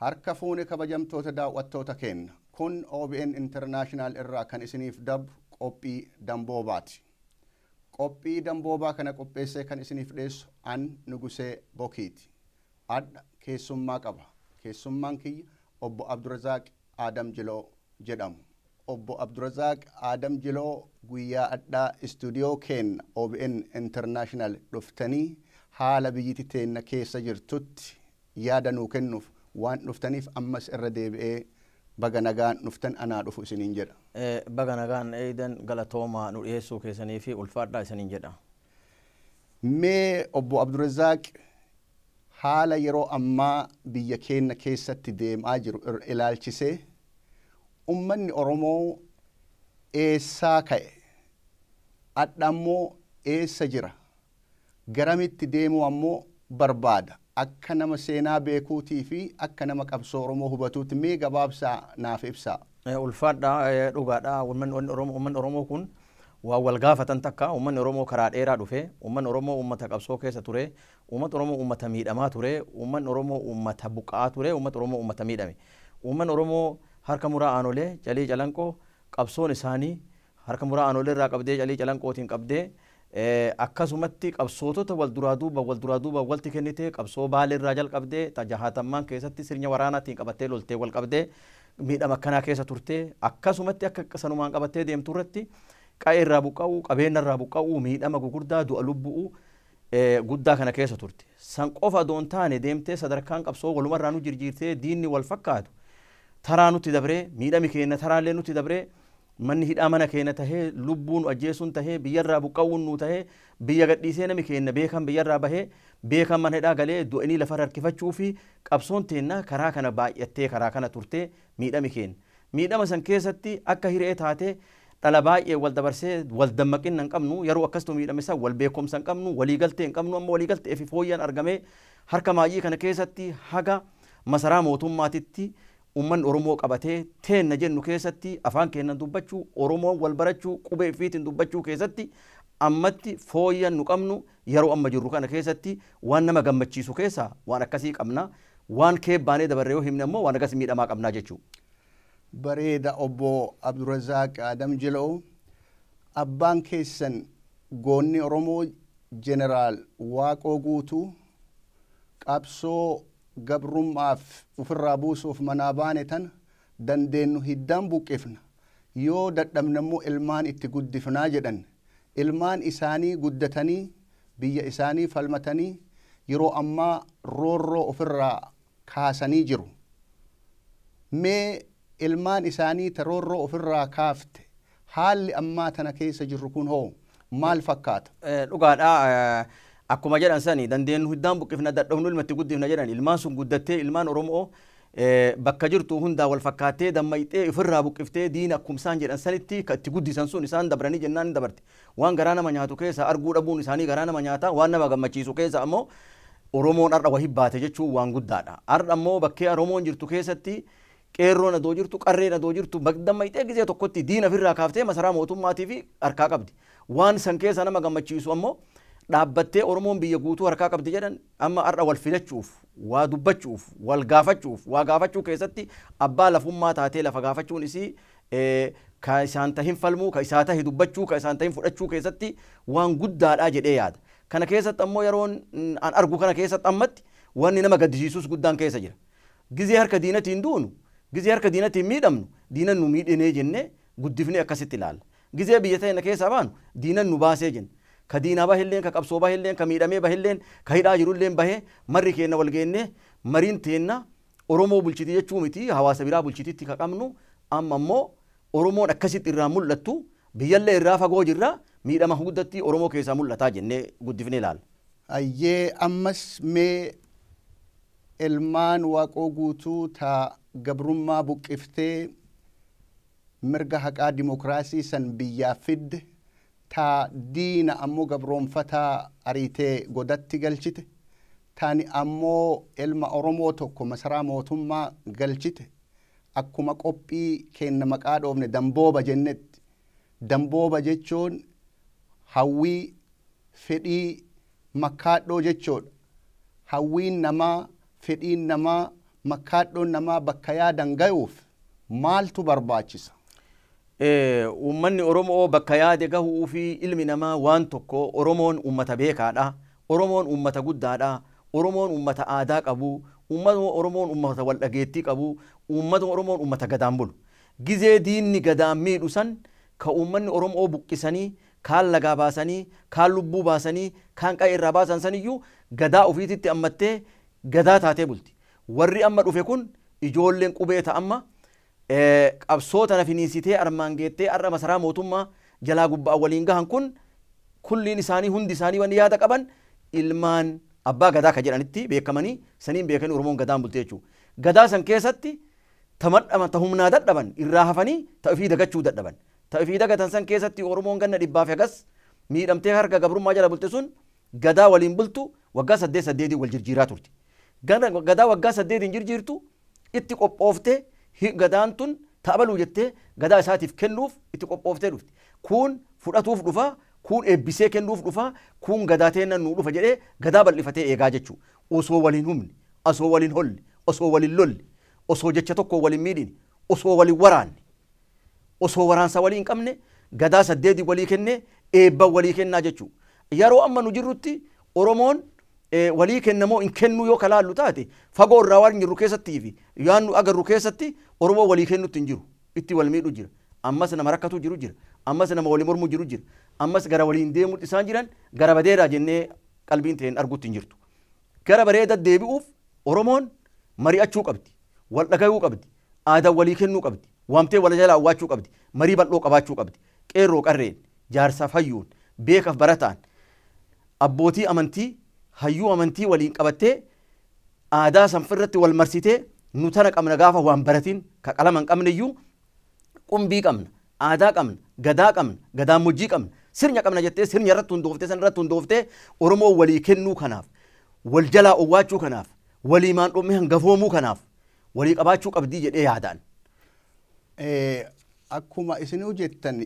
Harka fuune kabajamtoota daawwattoota keenya kun OBN International irraa kan isiniif dabru qophii damboobaati. Qophii damboobaa kana qopheessee kan isiniif dhiyeessu an Nugusee Bokiiti. Adha keessummaa qaba. Keessummaan kiyya obbo Abdurazaaq Adam Jiloo jedhamu. Obbo Abdurazaaq Adam Jiloo guyyaa adhaa istuudiyoo keenya OBN International dhuftanii haala biyyiti teenna keessa jirtutti yaada nuu kennuuf waan dhuftaniif ammas irra deebi'ee baga nagaan dhuftan anaa dhufu isiniin jedha. Baga nagaan eeydan galatooma nu dhiyeessuu keessanii fi ulfaadhaa isiniin jedha. Mee obbo Abdurazaaq haala yeroo ammaa biyya keenya keessatti deemaa jiru ilaalchisee ummanni Oromoo eessaa ka'e adha ammoo eessa jira garamitti deemuu ammoo barbaada akka nama seenaa beekuutii fi akka nama qabsoo Oromoo hubatuutti mee gabaabsaa naaf ibsaa. Ulfaadhaa dhugaadhaa uummanni Oromoo kun waa wal gaafatan takka uummanni Oromoo karaa dheeraa dhufe uummanni Oromoo uummata qabsoo keessa ture uummanni Oromoo uummata miidhamaa ture uummanni Oromoo uummata buqqa'aa ture uummanni Oromoo uummata miidhame uummanni Oromoo harka muraa aanolee calii calanqoo qabsoon isaanii harka muraa aanolee irraa qabdee calii calanqootiin qabdee akkasumatti qabsootota wal duraa duuba walti kennitee qabsoo baalee irraa jalqabdee jahaatammaan keessatti sirna waraanaatiin qabattee loltee wal qabdee miidhama akkanaa keessa turtee akkasumatti akka sanumaan qabattee deemtu irratti qa'ee irraa buqqa'uu qabeenya irraa buqqa'uu miidhama gugurdaa du'a lubbu'uu guddaa kana keessa turte. San qofa odoon taane deemtee sadarkaan qabsoo walumarraa nu jirjiirtee diinni wal fakkaatu taraa nutti dabree miidhami keenya taraallee nutti dabree manni hidhaa mana keenya tahee lubbuun ajjeesuun tahee biyyarraa buqqa'uun nu tahee biyya gadhiisee nami keenya beekan biyyarraa bahee beekan mana hidhaa galee du'anii lafarra harkifachuu fi qabsoon teenna karaa kana baay'attee karaa kana turtee miidhami keenya. Miidhama san keessatti akka hiree taatee dhala baay'ee wal dabarsee wal dammaqinna hin qabnu yeroo akkasitu miidhame san wal beekumsa hin qabnu waliigaltee hin qabnu amma waliigaltee fi fooyyaan argamee harka maayyii kana keessatti haga masaraa mootummaatitti uummanni Oromoo qabatee teenna jennu keessatti afaan keenyan dubbachuu Oromoon wal barachuu qubee ifiitiin dubbachuu keessatti ammatti fooyyaan nu qabnu yeroo amma jirru kana keessatti waan nama gammachiisu keessaa waan akkasii qabna waan keebbaanee dabarree yoo himne ammoo waan akkasii miidhamaa qabnaa jechuudha. Bareeda obbo Abdurazaaq Adam Jiloo abbaan keessan goonni Oromoo Jeneraal Waaqoo Guutuu qabsoo gabrummaaf ofirraa buusuuf manaa baane tana dandeenyu hiddaan buqqifna yoo dadhabne immoo ilmaan itti guddifnaa jedhan ilmaan isaanii guddatanii biyya isaanii falmatanii yeroo ammaa roorroo ofirraa kaasanii jiru. Mee ilmaan isaanii ta roorroo ofirraa kaafte haalli ammaa tana keessa jirru kun hoo maal fakkaata? Dhugaadhaa. Akkuma jedhan sani dandeenyu hiddaan buqqifna dadhabnu ilmatti guddifna jedhan ilmaan sun guddattee ilmaan Oromoo bakka jirtu hundaa wal fakkaattee dammayxee ofirraa buqqiftee diina akkuma isaan jedhan sanitti kan itti guddisan sun isaan dabranii jennaan hin dabarte. Waan garaa nama nyaatu keessa arguu dhabuun isaanii garaa nama nyaata waan nama gammachiisu keessa ammoo Oromoon har'a wahii baate jechuun waan guddaadha. Har'a ammoo bakkee Oromoon jirtu keessatti qeerroon adoo jirtu qarreen adoo jirtu dammayxee gizee tokkotti diina ofirraa kaaftee masaraa mootummaatii fi harkaa qabdi. Waan san keessa nama gammachiisu ammoo dhaabbattee Oromoon biyya guutuu harkaa qabdi jedhan amma har'a wal filachuuf waa dubbachuuf wal gaafachuuf waa gaafachuu keessatti abbaa lafummaa taatee lafa gaafachuun isii ka isaan tahin falmuu ka isaa tahi dubbachuu ka isaan tahin fudhachuu keessatti waan guddaadha jedhee yaada. Kana keessatti ammoo yeroon an argu kana keessatti ammatti wanni nama gaddisiisus guddaan keessa jira. Gizee harka diinatiin duunu gizee harka diinatiin miidhamnu diinan nu miidhinee jennee guddifnee akkasitti ilaalla. Gizee biyya teenya keessaa baanu diinan nu baasee jenna. Ka diinaa bahilleen ka qabsoo bahilleen ka miidhamee bahilleen ka hidhaa jirulleen bahee marri keenya wal geennee mariin teenna Oromoo bulchitii jechuu miti hawaasa biraa bulchitiitti ka qabnu amma ammoo Oromoon akkasitti irraa mul'attu biyyallee irraa fagoo jirra miidhama guddatti Oromoo keessaa mul'ataa jennee guddifnee ilaalla. Ayyee ammas mee ilmaan Waaqoo Guutuu ta gabrummaa buqqiftee mirga haqaa dimokiraasii san biyyaaf fidde Ta diina ammoo gabroonfataa ariitee godatti galchite. Taani ammoo ilma Oromoo tokko masaraa mootummaa galchite. Akkuma qophii kenna maqaa dhoofne dambooba jennetti. Dambooba jechuun hawwii, fedhii, makkaadhoo jechuudha. Hawwiin namaa, fedhiin namaa, makkaadhoon namaa bakka yaadan gayuuf maaltu barbaachisa? Uummanni Oromoo bakka yaade gahuu fi ilmi namaa waan tokko Oromoon uummata beekaadha. Oromoon uummata guddaadha. Oromoon uummata aadaa qabu. Uummata Oromoon uummata wal dhageettii qabu. Uummata Oromoon uummata gadaan bulu. Gizee diinni gadaan miidhu san ka uummanni Oromoo buqqisanii kaan lagaa baasanii kaan lubbuu baasanii kaan qa'ee irraa baasan saniyyuu gadaa ofiititti ammattee gadaa taatee bulti. Warri amma dhufe kun ijoolleen qubee ta'a amma qabsoo tana finiinsitee armaan geettee har'a masaraa mootummaa jalaa gubbaa waliin gahan kun kulliin isaanii hundi isaanii wanni yaada qaban ilmaan abbaa gadaa ka jedhanitti beekamanii saniin beekanii Oromoon gadaan bulte jechuudha. Gadaa san keessatti tamadhama ta humnaa dadhaban irraa hafanii ta ofii dagachuu dadhaban. Ta ofii dagatan san keessatti Oromoon ganna dhibbaaf hagas miidhamtee harka gabrummaa jala bulte sun gadaa waliin bultu waggaa 8 8 wal jirjiiraa turte. Gadaa waggaa 8 jirjiirtu itti qophooftee gadaan tun ta'abaluu jettee gadaa isaatiif kennuuf itti qophooftee dhufti. Kun fudhatuuf dhufa, kun eebbisee kennuuf dhufa, kun gadaa teennan nuu dhufa jedhee gadaa bal'ifatee eegaa jechuudha. Osoo waliin humni, osoo waliin holli, osoo waliin lolli, osoo jecha tokko waliin miidhine, osoo waliin waraanne, osoo waraansa walii hin qabne gadaa 8 walii kennee eebba walii kennaa jechuudha. Yeroo amma nu jirrutti Oromoon walii kennamoo hin kennu yoo kalaallu taate fagoo irraa waan jirru keessattii fi yaan nu agarru keessatti Oromoo walii kennutti hin jiru. Itti wal miidhu jira. Ammas nama rakkatu jiru jira. Ammas nama walii mormu jiru jira. Ammas gara waliin deemuutti isaan jiran gara badeeraa jennee qalbiin ta'een arguutti hin jirtu. Gara bareeda deebi'uuf Oromoon mari'achuu qabdi. Wal dhagayuu qabdi. Aadaa walii kennuu qabdi. Waamtee wal jalaa awwaachuu qabdi. Marii bal'oo qabaachuu qabdi. Qeerroo qarreen, jaarsaaf hayyuun, beekaaf barataan, abbootii amantii, hayyuu amantii waliin qabattee aadaa sanfirratti wal marsitee nu tana qabna gaafa waan baratiin ka qalama hin qabne iyyuu qumbii qabna, aadaa qabna, gadaa qabna, gadaamojjii qabna, sirna qabna jettee sirna irratti hundooftee san irratti hundooftee Oromoo walii kennuu kanaaf, wal jalaa owwaachuu kanaaf, walii maandhommee hangafoomuu kanaaf walii qabaachuu qabdii jedhee yaadaan. Akkuma isinuu jettan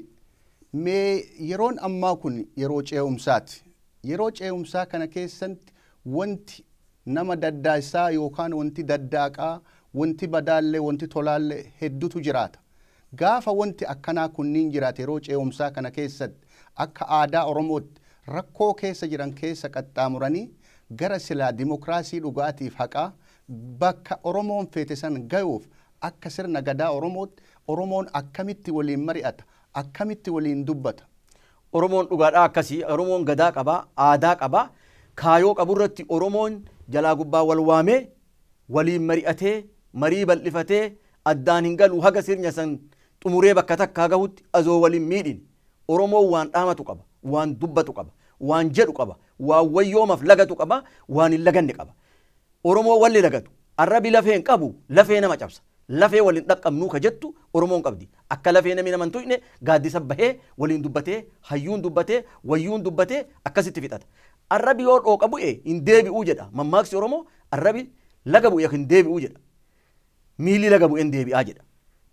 mee yeroon ammaa kun yeroo ce'umsaati. Yeroo ce'umsaa kana keessatti wanti nama daddaasaa yookaan wanti daddaaqaa, wanti badaallee, wanti tolaallee hedduutu jiraata. Gaafa wanti akkanaa kunniin jiraate yeroo ce'umsaa kana keessatti akka aadaa Oromootti rakkoo keessa jiran keessa qaxxaamuranii gara silaa dimokiraasii dhugaatiif haqaa bakka Oromoon feete san gayuuf akka sirna gadaa Oromootti Oromoon akkamitti waliin mari'ata, akkamitti waliin dubbata. Oromoon dhugaadhaa akkasii, Oromoon gadaa qabaa, aadaa qabaa, kaayoo qaburratti Oromoon jalaa gubbaa wal waamee waliin mari'atee marii bal'ifatee addaan hin galu haga sirna san xumuree bakka takkaa gahutti azoo waliin miidhin. Oromoon waan dhaamatu qaba, waan dubbatu qaba, waan jedhu qaba, waan wayyoomaaf lagatu qaba, waan hin laganne qaba. Oromoo walli lagatu, arrabi lafee hin qabu, lafee nama cabsa. Lafee waliin dhaqqabnuu ka jettu Oromoon qabdi. Akka lafee namni nama hin tuqne gaaddisa bahee waliin dubbatee, hayyuun dubbatee, wayyuun dubbatee akkasitti fixata. Arrabi yoo dhooqa bu'e hin deebi'uu jedha. Mammaaksi Oromoo arrabi laga bu'e hin deebi'uu jedha. Miilli laga bu'e hin deebi'aa jedha.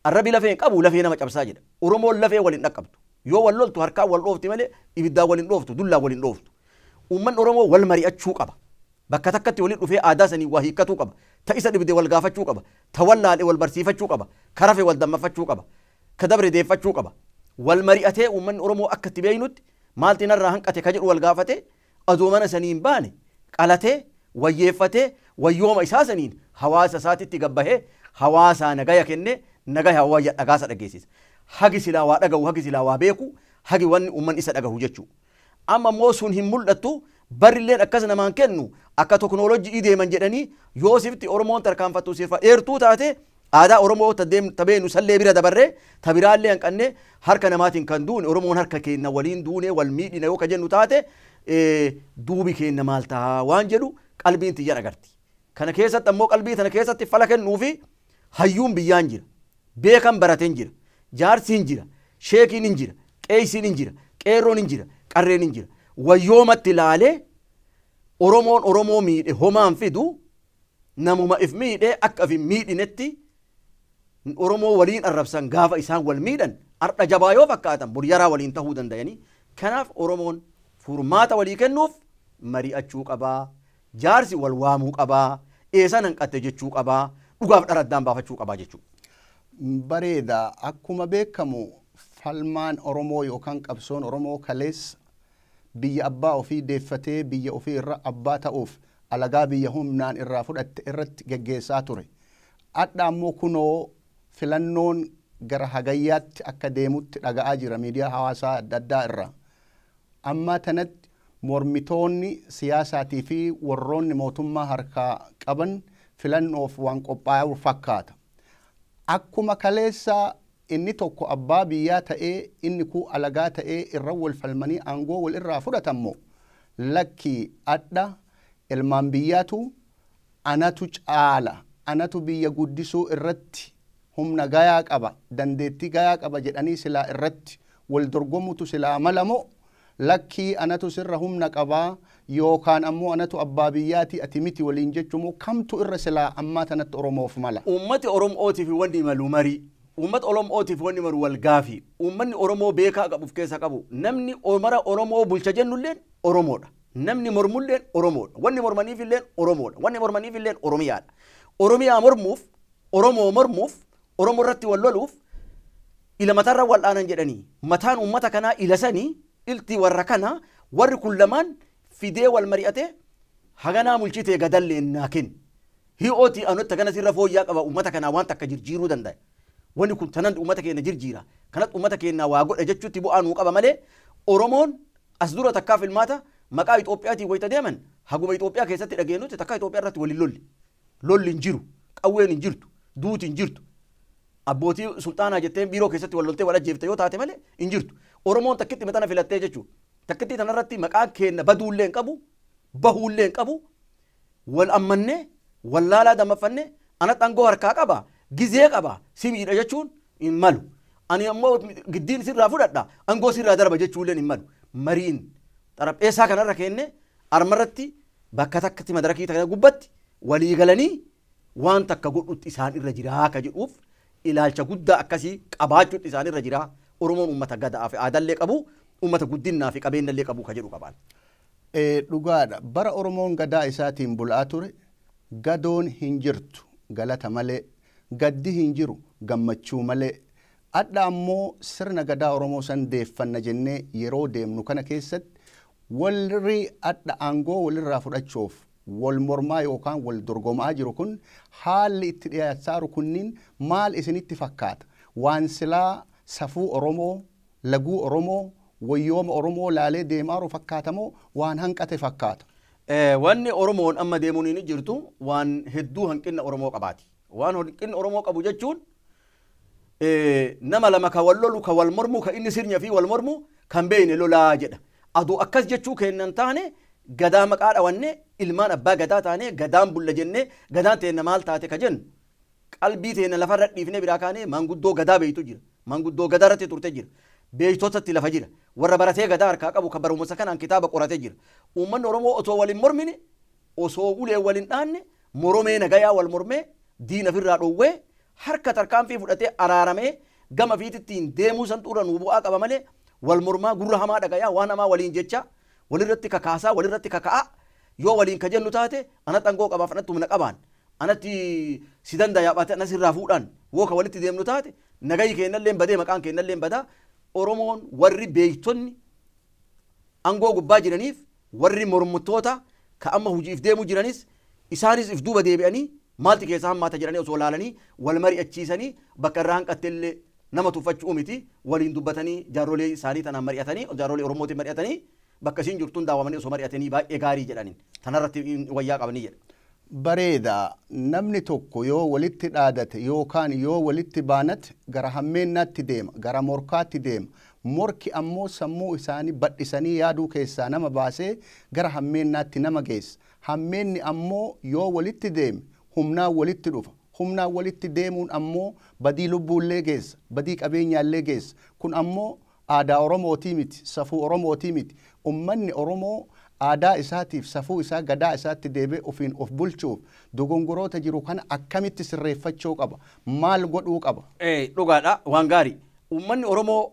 Arrabi lafee hin qabu lafee nama cabsaa jedha. Oromoon lafee waliin dhaqqabdu. Yoo wal loltu harkaan wal dhoofti malee ibiddaan waliin dhooftu, dullaan waliin dhooftu. Uummanni Oromoo wal mari'achuu qaba. Bakka takkatti waliin dhufee aadaa sanii waa hiikkachuu qaba. Ta isa dhibde wal gaafachuu qaba. Ta wallaalee wal barsiifachuu qaba. Ka rafe wal dammaffachuu qaba. Ka dabre deeffachuu qaba. Wal mari'atee uummanni Oromoo akka itti beeynutti maalti narraa hanqate ka jedhu wal gaafatee adoo mana sanii hin baane qalatee wayyeeffatee wayyooma isaa saniin hawaasa isaatitti gabbahee hawaasaa nagaya kennee nagaya wayya dhagaasa dhageessisa. Hagi silaa waa dhagahu, hagi silaa waa beeku, hagi wanni uummanni isa dhagahu jechuudha. Amma immoo sun hin mul'attu barrilleen akkas namaan kennu akka teknooloojii deeman jedhanii yoo sifti Oromoon tarkaanfattu sirfa dheertuu taate aadaa Oromoo tabeenu sallee bira dabarree tabiraallee hanqannee harka namaatiin kan duune Oromoon harka keenna waliin duune wal miidhina yoo ka jennu taate duubi keenna maal ta'a waan jedhu qalbiin tiyyan agarti. Kana keessatti ammoo qalbii tana keessatti fala kennuufi hayyuun biyyaan jira. Beekan barateen jira. Jaarsiin jira. Sheekiin hin jira. Qeeysiin hin jira. Qeerroon hin jira, qarreen hin jira. Wayyoomatti ilaalee Oromoon Oromoo miidhe homaan fidu namuma if miidhe akka if hin miidhinetti Oromoo waliin arrabsan gaafa isaan wal miidhan ardha jabaa yoo fakkaatan bor yaraa waliin tahuu danda'anii. Kanaaf Oromoon furmaata walii kennuuf mari'achuu qabaa, jaarsi wal waamuu qabaa, eessan hanqatte jechuu qabaa, dhugaaf dharaddaan baafachuu qabaa jechuudha. Bareeda. Akkuma beekamu falmaan Oromoo yookaan qabsoon Oromoo kaleessa biyya abbaa ofii deeffatee biyya ofii irra abbaa ta'uuf alagaa biyya humnaan irraa fudhatte irratti geggeessaa ture. Adha ammoo kunoo filannoon gara hagayyaatti akka deemutti dhaga'aa jira miidiyaa hawaasaa adda addaa irraa. Amma tanatti mormitoonni siyaasaatii fi warroonni mootummaa harkaa qaban filannoof waan qophaa'u fakkaata. Akkuma kaleessa inni tokko abbaa biyyaa ta'ee inni kuu alagaa ta'ee irra wal falmanii aangoo wal irraa fudhatammoo lakkii adha ilmaan biyyaatu anatu caala anatu biyya guddisuu irratti humna gayaa qaba dandeettii gayaa qaba jedhanii silaa irratti wal dorgomutu silaa malamoo lakkii anatu sirra humna qabaa yookaan ammoo anatu abbaa biyyaati ati miti waliin jechuun kamtu irra silaa ammaa tanatti Oromoof mala. Uummati Oromootiif wanni malu marii. Uummata Oromootiif wanni malu wal gaafii. Uummanni Oromoo beekaa qabuuf keessa qabu. Namni mara Oromoo bulcha jennulleen Oromoodha. Namni mormulleen Oromoodha. Wanni mormaniifilleen Oromoodha. Wanni mormaniifilleen Oromiyaadha. Oromiyaa mormuuf, Oromoo mormuuf, Oromoo irratti wal loluuf ila mataarra wal dhaanan jedhanii mataan uummata kanaa ila sanii ilti warra kanaa warri kun lamaan fidee wal mari'ate haganaa mulchitee gadallee naa kenni. Hi'ooti anutti hagana sirra fooyyaa qaba uummata kanaa waan takka jirjiiruu danda'a. Wanni kun tanan uummata keenya jirjiira. Kanatti uummata keenya waa godha jechuutti bu'aa nuu qaba malee Oromoon as dura takkaa filmaata maqaa Itoophiyaatiin wayita deeman haguma Itoophiyaa keessatti dhageenyutti takkaa Itoophiyaa irratti waliin lolli. Lolli hin jiru, qawween hin jirtu, duuti hin jirtu. Abbootii sulxaanaa jetteen biiroo keessatti wal loltee wal ajjeefte yoo taate malee hin jirtu. Oromoon takkitti matana filattee jechuudha. Takkitti tanarratti maqaan keenya baduullee hin qabu, bahuullee hin qabu, wal ammannee, wal laalaa dammaffannee, anatti aangoo harkaa qaba, gizee qaba, si miidha jechuun hin malu. Ani ammoo giddiin sirraa fudhadha, aangoo sirraa darba jechuullee hin malu. Mariin xarapheessaa kanarra keenne armarratti bakka takkatti madarakii takka gubbatti walii galanii waan takka godhutti isaan irra jiraa ka jedhuuf ilaalcha guddaa akkasii qabaachuutti isaan irra jiraa. Oromoon uummata gadaa fi aadaallee qabu, uummata guddinnaa fi qabeenyallee qabu ka jedhu qabaan. Dhugaadha. Bara Oromoon gadaa isaatiin bulaa ture gadoon hin jirtu galata malee, gaddi hin jiru gammachuu malee. Adha ammoo sirna gadaa Oromoo san deeffanna jennee yeroo deemnu kana keessatti warri adha aangoo walirraa fudhachuuf wal mormaa yookaan wal dorgomaa jiru kun haalli itti dhiyaachaa jiru kunniin maal isinitti fakkaata? Waan silaa safuu Oromoo, laguu Oromoo, wayyooma Oromoo laalee deemaa jiru fakkaatamoo waan hanqate fakkaata? Wanni Oromoon amma deemuun hin jirtu waan hedduu hanqinna Oromoo qabaati. Waan hanqinna Oromoo qabu jechuun nama lama ka wal lolu, ka wal mormu, ka inni sirnya fi wal mormu kan beeyne lolaa jedha. Aduu akkas jechuu kennan taane gadaa maqaa dhawanne ilmaan abbaa gadaa taane gadaan bulla jenne gadaan teenna maal taate ka jennu qalbii teenna lafarra dhiifnee biraa kaane maanguddoo gadaa beeytu jira. Maanguddoo gadaa irratti turte jira. Beeytotatti lafa jira. Warra baratee gadaa harkaa qabu kan barumsa kanaan kitaaba qoratee jira. Uummanni Oromoo osoo waliin mormine, osoo ulee waliin dhaanne, moromee nagayaa wal mormee, diina ofirraa dhoowwee, harka tarkaanfii fudhatee araaramee gama fiitittiin deemuu san xura nuu bu'aa qaba malee wal mormaa gurra hamaa dhagayaa waan hamaa waliin jecha walirratti kakaasaa walirratti kaka'aa yoo waliin ka jennu taate anatti aangoo qabaaf anatti humna qabaan anatti si danda'a baate anas irraa fuudhaan woo ka walitti deemnu taate nagayi kennallee badee maqaan kennallee badaa. Oromoon warri beektonni aangoo gubbaa jiraniif warri mormitoota ka amma hojiif deemuu jiranis isaanis if duuba deebi'anii maalti keessa hammaata jedhanii osoo laalanii wal mari'achiisanii bakka irraa hanqattellee nama tuffachuu miti waliin dubbatanii jaarrolee isaanii tanaan mari'atanii jaarrolee Oromootiin mari'atanii bakka isiin jirtuun daawwamanii osoo mari'atanii baay'ee gaarii jedhaniin tanarratti wayyaa qabanii jedha. Bareeda. Namni tokko yoo walitti dhaadate yookaan yoo walitti baanate gara hammeennaatti deema, gara morkaatti deema. Morki ammoo sammuu isaanii badhisanii yaaduu keessaa nama baasee gara hammeennaatti nama geessa. Hammeenni ammoo yoo walitti deeme humnaan walitti dhufa. Humnaan walitti deemuun ammoo badii lubbuullee geessa, badii qabeenyaallee geessa. Kun ammoo Aadaa Oromootii miti, safuu Oromootii miti. Ummanni Oromoo aadaa isaatiif safuu isaa gadaa isaatti deebi'ee ofiin of bulchuuf dogongoroota jiru kana akkamitti sirreeffachuu qaba? Maal godhuu qaba? Dhugaadha, waan gaarii. Uummanni Oromoo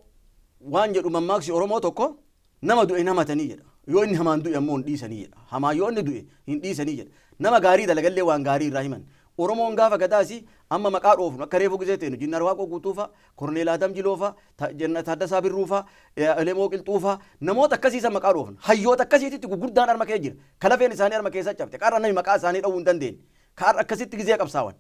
waan jedhu mammaaksi Oromoo tokko nama du'e namatanii jedha. Yoo inni hamaan du'e ammoo hin dhiisanii jedha. Hamaan yoo inni du'e hin dhiisanii jedha. Nama gaarii dalagallee waan gaarii irraa himan. Oromoon gaafa gadaasi amma maqaa dhoofnu akka reefu gisee teenu Jinnar Waaqoo Guutuufa, Korneel Adam Jiloofa, Taaddasaa Birruufa, Elemoo Qilxuufa namoota akkasiisan maqaa dhoofnu. Hayyoota akkasiititti gurguddaan arma kee jira. Kalafeen isaanii arma keessa cabte. Qaarra namni maqaa isaanii dha'uu hin dandeenye. Kaarra akkasitti gisee qabsaawan.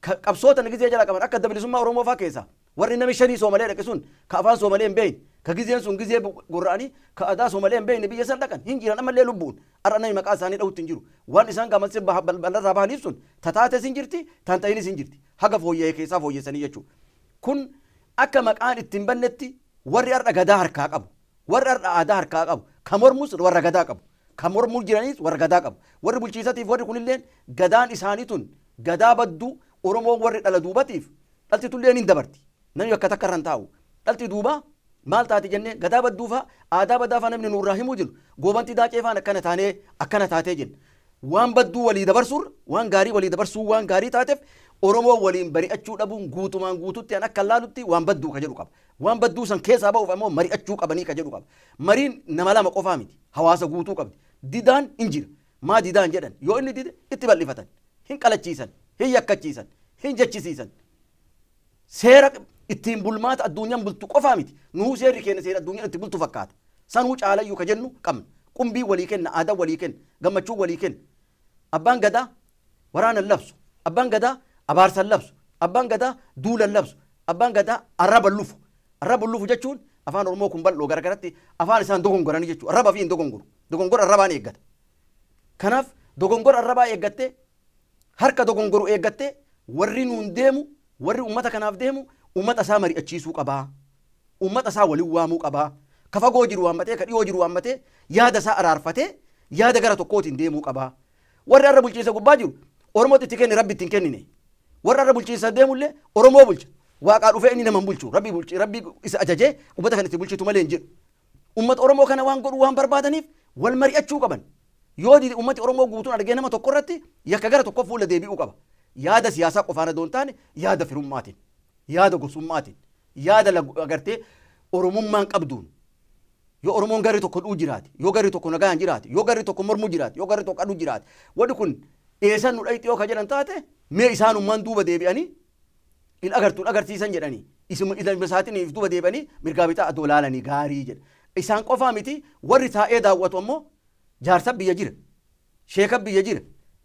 Qabsoota gisee jala qaban akka bilisummaa Oromoo faa keessa warri nami shanii Soomalee dhaqe sun ka afaan Soomalee hin beekne ka gizeen sun gizee gurra'anii ka aadaa Soomalee hin beekne biyya san dhaqan hin jiran ammallee lubbuun har'a nami maqaa isaanii dha'utti hin jiru. Waan isaan gaamatti bal'arraa bahaniif sun tataates hin jirti tanta'inis hin jirti haga fooyya'ee keessaa fooyyessanii jechuudha. Kun akka maqaan ittiin bannetti warri har'a gadaa harkaa qabu warri har'a aadaa harkaa qabu ka mormus warra gadaa qabu ka mormuu jiranis warra gadaa qabu warri bulchiisatiif warri kunilleen gadaan isaanii tun gadaa badduu Oromoon warri dhala duubatiif dhalti tulleen hin dabarti. Namni bakka takka irra hin taa'u. Dhalti duuba maal taati jennee gadaa badduufaa aadaa badaafaa namni nurraa himuu jiru. Goobanti daacee faan akkana taanee akkana taatee jenna. Waan badduu walii dabarsuurra waan gaarii walii dabarsuu waan gaarii taateef Oromoo waliin bari'achuu dhabuun guutumaan guututti an akka laalutti waan badduu ka jedhu qaba. Waan badduu san keessaa ba'uuf ammoo mari'achuu qabanii ka jedhu qaba. Mariin nama lama qofaa miti. Hawaasa guutuu qabdi. Didaan hin jira. Maa didaan jedhan yoo inni dide itti bal'ifatan. Hin qalachiisan. Hin yakkachiisan, hin jechisiisan. Seera ittiin bulmaata addunyaan bultu qofaa miti. Nuu seerri keenya seera addunyaan itti bultu fakkaata. Sanuu caalayyuu ka jennu qabna. Qumbii walii kenna, aadaa walii kenna, gammachuu walii kenna. Abbaan gadaa waraana labsu, abbaan gadaa abaarsa labsu, abbaan gadaa duula labsu, abbaan gadaa arraba lufu. Arraba lufu jechuun afaan Oromoo kun bal'oo garagaratti afaan isaan dogongoranii jechuudha. Arraba fi hin dogongoru. Dogongora arrabaan eeggata. Kanaaf dogongora arrabaa eeggattee harka dogongoru eeggattee warri nuun deemu warri uummata kanaaf deemu uummata isaa mari'achiisuu qabaa. Uummata isaa waliin waamuu qabaa. Ka fagoo jiru waammatee ka dhiyoo jiru waammatee yaada isaa araarfatee yaada gara tokkootiin deemuu qabaa. Warri har'a bulchiinsa gubbaa jiru Oromootti itti kenne Rabbi itti hin kennine. Warri har'a bulchiinsa deemullee Oromoo bulcha. Waaqaa dhufee inni nama hin bulchu. Rabbi bulchi Rabbi isa ajajee uummata kana itti bulchitu malee hin jedhu. Uummata Oromoo kana waan godhu waan barbaadaniif wal mari'achuu qaban. Yoo dide uummati Oromoo guutuun argee nama tokko irratti yakka gara tokko fuula deebi'uu qaba. Yaada siyaasaa qofaan osoo hin taane yaada firummaatiin, yaada gosummaatiin, yaada agartee Oromummaan qabduun. Yoo Oromoon garri tokko dhuu jiraate, yoo garri tokko nagaan jiraate, yoo garri tokko mormuu jiraate, yoo garri tokko aduu jiraate, wanni kun eessan nu dhayxi yoo ka jedhan taate mee isaanummaan duuba deebi'anii il agartuun agarsiisan jedhanii isuma ilma isaatiin duuba deebi'anii mirgaa bitaa adoo laalanii gaarii jedha. Isaan qofaa miti warri taa'ee daawwatu ammoo jaarsa biyya jira, sheeka biyya jira,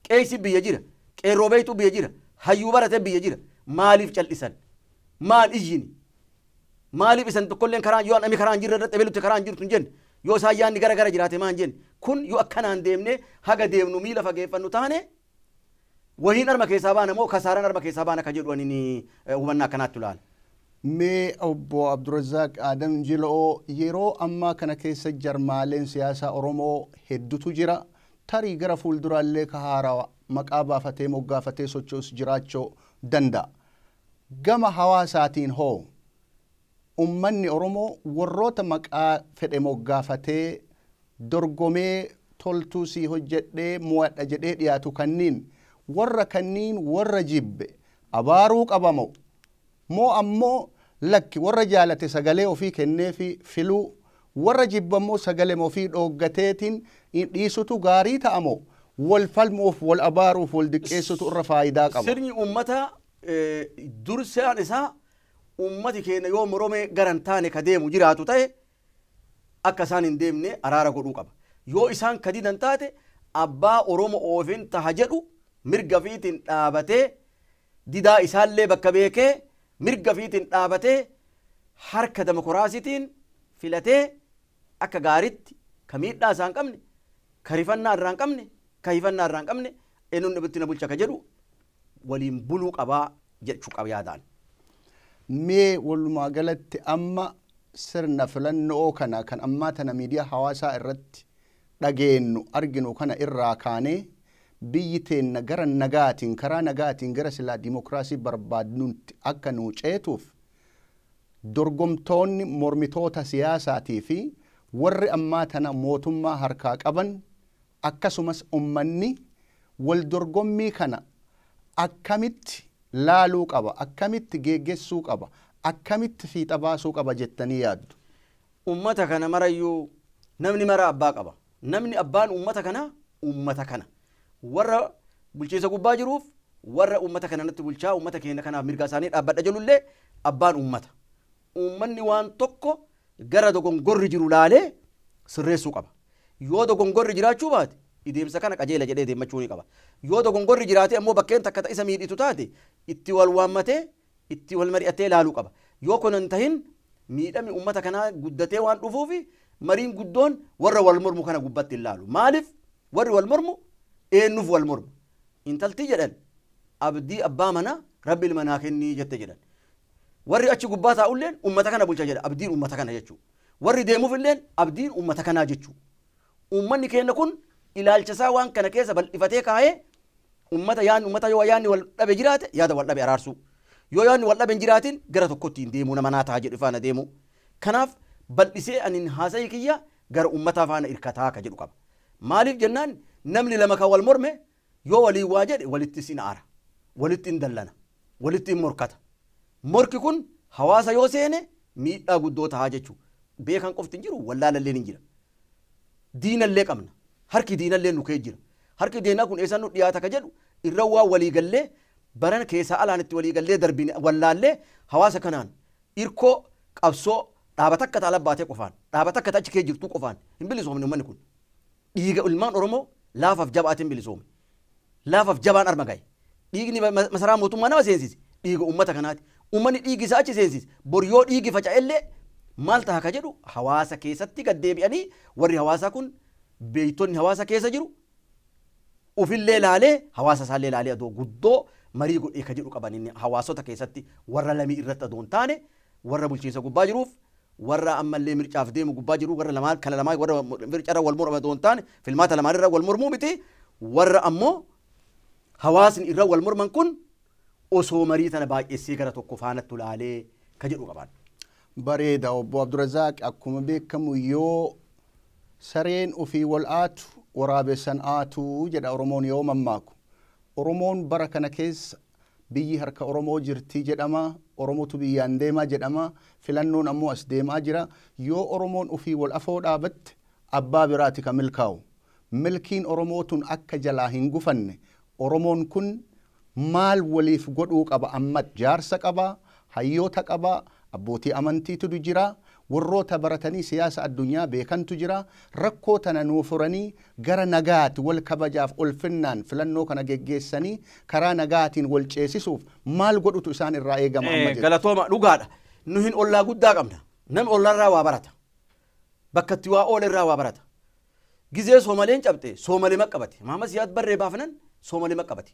qeessi biyya jira, qeerroo beektuu biyya jira, hayyuu barate biyya jira. Maaliif cal'isan? Maal iyyini? Maaliif isan tokkolleen karaa yoo namni karaa hin jirre irratti ebelutti karaa hin jirtu hin jenne yoo isaan yaadni gara gara jiraate maan jenne kun yoo akkanaan deemne haga deemnu miila fageeffannu taane wahiin arma keessaa baana moo kasaaraan arma keessaa baana ka jedhu ani hubannaa akkanaatti ilaala. Mee obbo Abdurrazzaaq Adam Jiloo yeroo ammaa kana keessa jarmaaleen siyaasaa Oromoo hedduutu jira. Tarii gara fuulduraallee ka haarawaa maqaa baafatee moggaafatee socho'us jiraachuu danda'a. Gama hawaasaatiin hoo ummanni Oromoo warroota maqaa fedhe moggaafatee dorgomee toltuu sii hojjedhee mo'adha jedhee dhiyaatu kanniin warra kanniin warra jibbe abaaruu qabamo moo ammoo lakki warra jaalate sagalee ofii kenneefi filuu warra jibbammoo sagalee ofii dhooggateetiin dhiisutu gaarii ta'amo wal falmuuf wal abaaruuf wal diqqeessutu irra faayidaa qaba. Sirni uummata dursaan isaa uummati keenya yoo morome garan taane ka deemu jiraatu ta'e akka isaan hin deemne araara godhuu qaba. Yoo isaan ka didan taate abbaa Oromoo oofin taha jedhu mirga fiitiin dhaabatee didaa isaallee bakka beekee mirga fiitiin dhaabatee harka demokiraasiitiin filatee akka gaariitti ka miidhaa isaan qabne ka rifannaa irraa hin qabne ka hifannaa irraa hin qabne eenyuun dhibitti na bulcha ka jedhu waliin buluu qabaa jechuu qaba yaadaan. Mee walumaa galatti amma sirna filannoo kana kan ammaa tana miidiyaa hawaasaa irratti dhageenyu arginu kana irraa kaanee biyyi teenna gara nagaatiin karaa nagaatiin gara silaa dimokiraasii barbaadnutti akka nuu ceetuuf Dorgomtoonni mormitoota siyaasaatii fi warri ammaa tana mootummaa harkaa qaban akkasumas ummanni wal dorgommii kana akkamitti laaluu qaba, akkamitti geggeessuu qaba, akkamitti fiixa baasuu qaba jettanii yaaddu? Ummata kana marayyuu namni mara abbaa qaba. Namni abbaan ummata kana ummata kana. Warra bulchiinsa gubbaa jiruuf warra ummata kana natti bulchaa ummata keenya kanaaf mirga isaanii dhaabbadha jedhullee abbaan ummata. Ummanni waan tokko gara dogongorri jiru laalee sirreessuu qaba. Yoo dogongorri jiraachuu baate ideemsa kana qajeela jedhee deemmachuu ni qaba. Yoo dogongorri jiraate ammoo bakkeen takka isa miidhitu taate itti wal waammatee itti wal mari'atee laaluu qaba. Yoo kun hin tahin miidhami ummata kanaa guddatee waan dhufuufi mariin guddoon warra wal mormu kana gubbatti hin laalu. Maaliif warri wal mormu eenyuuf wal mormu? Intalti jedhan abdii abbaa manaa rabbi ilma naa kennii jette jedhan. Warri achi gubbaa taa'ulleen ummata kana bulcha jedha abdiin ummata kana jechuudha. Warri deemuufilleen abdiin ummata kanaa jechuudha. Ummanni keenya kun ilaalcha isaa waan kana keessa bal'ifatee kaa'ee ummata yaanni ummata yoo yaanni wal dhabe jiraate yaada wal dhabe araarsuu. Yoo yaanni wal dhabe hin jiraatin gara tokkotti hin deemuu nama naa ta'a jedhu faana deemuu. Kanaaf bal'isee ani haasa'ii kiyya gara ummataa faana hirkataa ka jedhu qaba. Maaliif jennaan namni lama kan wal morme yoo walii waa jedhe walitti sin aara, walitti hin dallana, walitti hin morkata. Morki kun hawaasa yoo seene miidhaa guddoo tahaa jechuudha. Beekan qofti hin jiru wallaalalleen hin jira. Diinallee qabna. Harki diinallee nu kee jira. Harki diinaa kun eessaan nu dhiyaata ka jedhu irra waa walii gallee baran keessaa alaan itti walii gallee darbine wallaallee hawaasa kanaan irkoo qabsoo dhaaba takka taala baatee qofaan dhaaba takka achi kee jirtuu qofaan hin bilisoomne uummanni kun. Dhiiga ilmaan Oromoo laafaaf jabaatiin bilisoome. Laafaaf jabaan arma gahe. Dhiigni masaraa mootummaa nama seensise dhiiga uummata kanaati. Uummanni dhiigi isaa achi seensise bor yoo dhiigi faca'ellee maal ta'a ka jedhu hawaasa keessatti gad deebi'anii warri hawaasaa kun beeytonni hawaasa keessa jiru ufillee laalee hawaasa isaallee laalee adoo guddoo marii godhee ka jedhu qaban inni hawaasota keessatti warra lamii irratti adoo hin taane warra bulchiinsa gubbaa jiruuf warra ammallee mircaaf deemu gubbaa jiru warra lamaan kana lamaan warra mircarra wal mormu adoo hin taane filmaata lamaan irra wal mormuu miti warra ammoo hawaasni irra wal morman kun osoo marii tana baay'essee gara tokko faanatti laalee ka jedhu qaban. Bareeda obbo Abdurazaaq akkuma beekamu yoo sareen ofii wal aatu waraabessan aatu jedha Oromoon yoo mammaaku. Oromoon bara kana keessa biyyi harka Oromoo jirti jedhama. Oromootu biyyaan deemaa jedhama. Filannoon ammoo as deemaa jira. Yoo Oromoon ofii wal afoo dhaabatte abbaa biraati ka milkaa'u. Milkiin Oromoo tun akka jalaa hin gufanne Oromoon kun maal waliif godhuu qaba amma jaarsa qaba, hayyoota qaba, abbootii amantiitu jira, warroota baratanii siyaasa addunyaa beekantu jira. Rakkoo tana nuu furanii gara nagaati wal kabajaaf ulfinnaan filannoo kana geggeessanii karaa nagaatiin wal ceesisuuf maal godhutu isaan irraa eegama amma jedhu. Galatooma dhugaadha. Nu hin ollaa guddaa qabna. Namni ollaarraa waa barata. Bakka itti waa oolerraa waa barata. Gizee Soomaleen cabxe Soomalee maqqabate. Maama Siyaad Barree baafanan Soomalee maqqabate.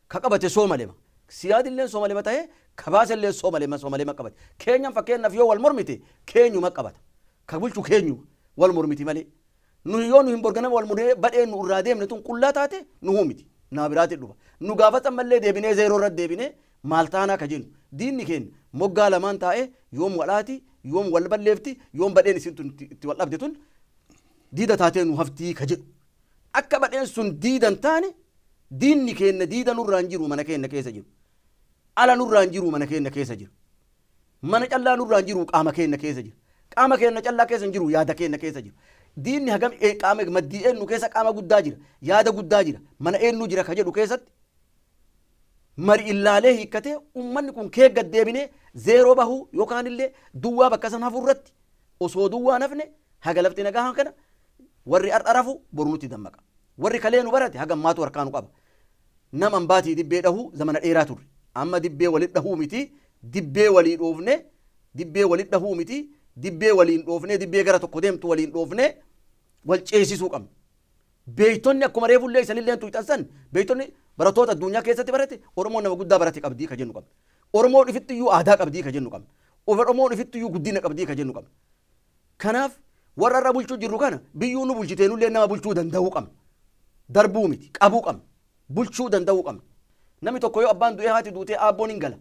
Ka qabate Soomalema. Siyaad illee Soomalema ta'ee kabaasa illee Soomalema Soomalema qabate. Keenyan fakkeenyaaf yoo wal mormite keenyuma qabata. Ka bulchu keenyuma wal mormiti malee. Nu yoo nu hin borganama wal mormee badhee nu irraa deemne tun qullaa taate nu huumiti. Naa biraatti dhufa. Nu gaafatan mallee deebinee zeeroo irra deebinee maal taanaa ka jennu. Diinni keenya moggaa lamaan taa'ee yoom walaati yoom wal balleefti yoom badheen isin tun itti wal dhabde tun diida taatee nu haftii ka jedhu. Akka badheen sun diidan taane diinni keenya diida nurraan jiru mana keenya keessa jiru. Ala nurraan jiru mana keenya keessa jiru. Mana callaa nurraan jiru qaama keenya keessa jiru. Qaama keenya callaa keessa hin jiru yaada keenya keessa jiru. Diinni hagam qaama maddii eenyu keessa qaama guddaa jira yaada guddaa jira mana eenyu jira ka jedhu keessatti mari illaalee hiikkatee uummanni kun kee gad deebinee zeeroo bahuu yookaan illee duwwaa bakka san hafuu irratti osoo duwwaa nafne haga lafti nagaa kana warri har'a rafu boru nutti dammaqa. Warri kalee nu barate haga ammaatu harkaa nu qaba. Nama ambaatii dibbee dhahuu zamana dheeraa turre. Amma dibbee walit dhahuu miti dibbee walii dhoofne dibbee walit dhahuu miti dibbee waliin dhoofne dibbee gara tokko deemtu waliin dhoofne wal ceesisuu qabna. Beeytonni akkuma reefullee isanillee tuuxan beeytonni barattoota addunyaa keessatti barate Oromoon nama guddaa barate qabdii ka jennu qabna. Oromoon ifitti iyyuu aadaa qabdii ka jennu qabna. Oromoon ifitti iyyuu guddina qabdii ka jennu qabna. Kanaaf warra irra bulchuu jirru kana biyyuu nu bulchitee nullee nama bulchuu danda'uu qabna. Darbuu miti qabuu qabna. Bulchuu danda'uu qabna. Namni tokko yoo abbaan du'ee haati duutee aabboon hin gala.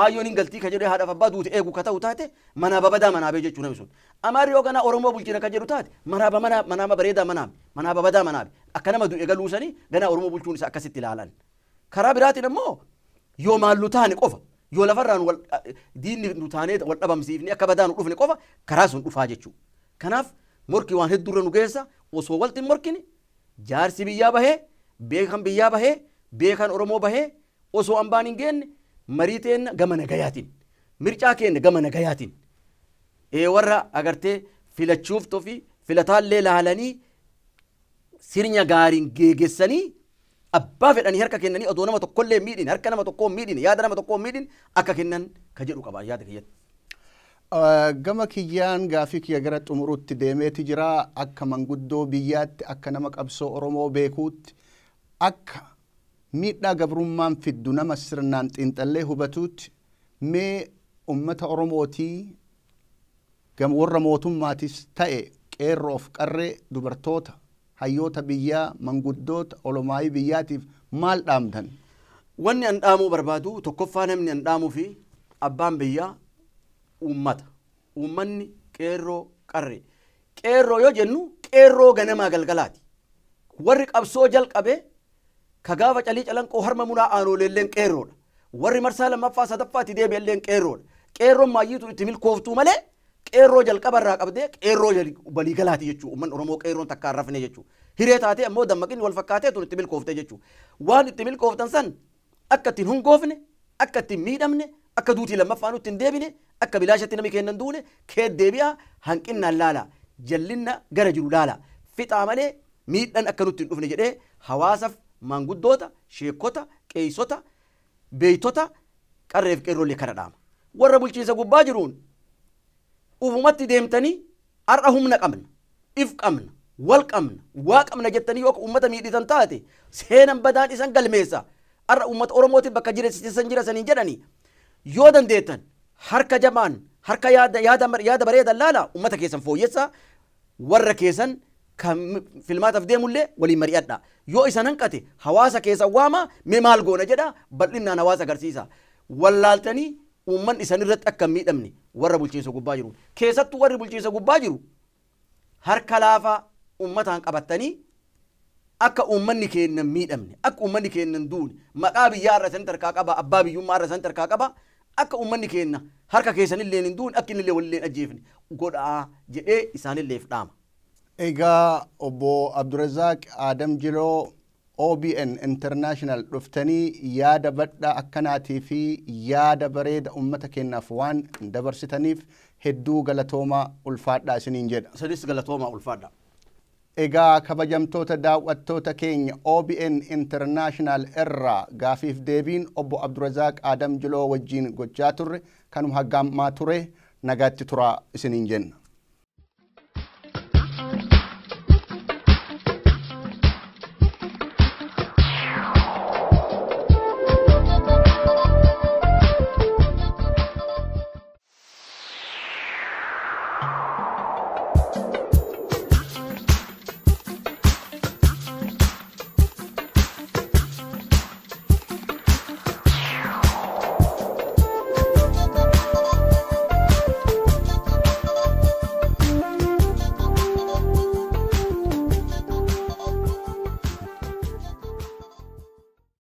Aayyoon hin galtii ka jedhu haadhaaf abbaa duute eegu ka ta'u taate manaa babadaa manaa bee jechuu namni sun. Amaarri yoo ganaa Oromoo bulchina ka jedhu taate manaa manaa bareedaa manaa manaa babadaa manaa akka nama du'e galuu sanii ganaa Oromoo bulchuun isa akkasitti ilaalan. Karaa biraatiin ammoo yoo maallu taane qofa yoo lafarraan wal diinni nu taanee wal dhabamsiifne akka badaa nu dhufne qofa karaa sun dhufaa jechuudha. Kanaaf morkii waan hedduurra nu geessa osoo walti hin morkine jaarsi biyyaa bahee beekan biyyaa bahee beekan Oromoo bahee osoo hambaan hin geenne marii teenna gama nagayaatiin mircaa keenya gama nagayaatiin warra agartee filachuuf tofi filataallee laalanii sirna gaariin geegessanii abbaa fedhanii harka kennanii odoo nama tokkollee miidhin harka nama tokkoo miidhin yaada nama tokkoo miidhin akka kennan ka jedhu qaba yaada kiyyatti. Gama kiyyaan gaafii kiyya gara xumuruutti deemeeti jira akka manguddoo biyyaatti akka nama qabsoo Oromoo beekuutti akka miidhaa gabrummaan fiddu nama sirnaan xiinxallee hubatuutti mee ummata Oromootii warra mootummaatis ta'e qeerroof qarree dubartoota hayyoota biyyaa manguddoota olomaayii biyyaatiif maal dhaamtan? Wanni an dhaamuu barbaadu tokkoffaa namni an dhaamuu fi abbaan biyyaa uummata. Uummanni qeerroo qarree. Qeerroo yoo jennu qeerroo ganamaa galgalaati. Warri qabsoo jalqabe ka gaafa calii calanqoo harma muraa aanooleelleen qeerroodha. Warri marsaa lammaffaa sadaffaatti deebi'elleen qeerroodha. Qeerroon maayyiitu itti milkooftuu malee qeerroo jalqabarraa qabdee qeerroo waliigalaati jechuudha. Uummanni Oromoo qeerroon takka hin rafne jechuudha. Hiree taatee ammoo dammaqinni wal fakkaatee tun itti milkooftee jechuudha. Waan itti milkooftan san akka ittiin hungoofne, akka ittiin miidhamne, akka duutii lammaffaa nutti hin deebine, akka bilaashatti namni kennan duune kee deebi'aa hanqinnaan laala, jallinna gara jiru laala. Fixaa malee miidhaan akka nutti hin dhufne jedhee hawaasaaf maanguddoota, sheekota, qeessota, beeytota qarreef qeerroolee kana dhaama. Warra bulchiinsa gubbaa jiruun ufumatti deemtanii har'a humna qabna, if qabna, wal qabna, waa qabna jettanii yoo uummata miidhitan taate seenan badaan isan galmeessa. Har'a uummata Oromootiin bakka jireessisan jira saniin jedhanii yoo dandeettan harka jabaan harka yaada bareedan laala uummata keessan fooyyessaa warra keessan kan filmaataaf deemullee waliin mari'adha. Yoo isan hanqate hawaasa keessan waama mee maal goona jedha bal'innaan hawaasa agarsiisa. Wallaaltanii uummanni isan irratti akka hin miidhamne warra bulchiinsa gubbaa jiru. Keessattuu warri bulchiinsa gubbaa jiru harka laafaa uummataan qabattanii akka uummanni keenya hin miidhamne akka uummanni keenya hin duune maqaa biyyaa irra isaan tarkaa qaba abbaa biyyummaa irra isaan tarkaa qaba akka uummanni keenya harka keessanillee hin duune akka innillee walillee hin ajjeefne godhaa jedhee isaanilleef dhaama. Egaa obbo Abdurazaaq Adam Jiloo OBN International dhuftanii yaada badhaa akkanaatii fi yaada bareeda uummata keenyaaf waan dabarsitaniif hedduu galatoomaa ulfaadhaa isiniin jedha. Sadis galatoomaa ulfaadhaa. Egaa kabajamtoota daawwattoota keenya OBN International irraa gaafiif deebiin obbo Abdurazaaq Adam Jiloo wajjin gochaa turre kanuma haggaammaa ture nagaatti turaa isiniin jenna.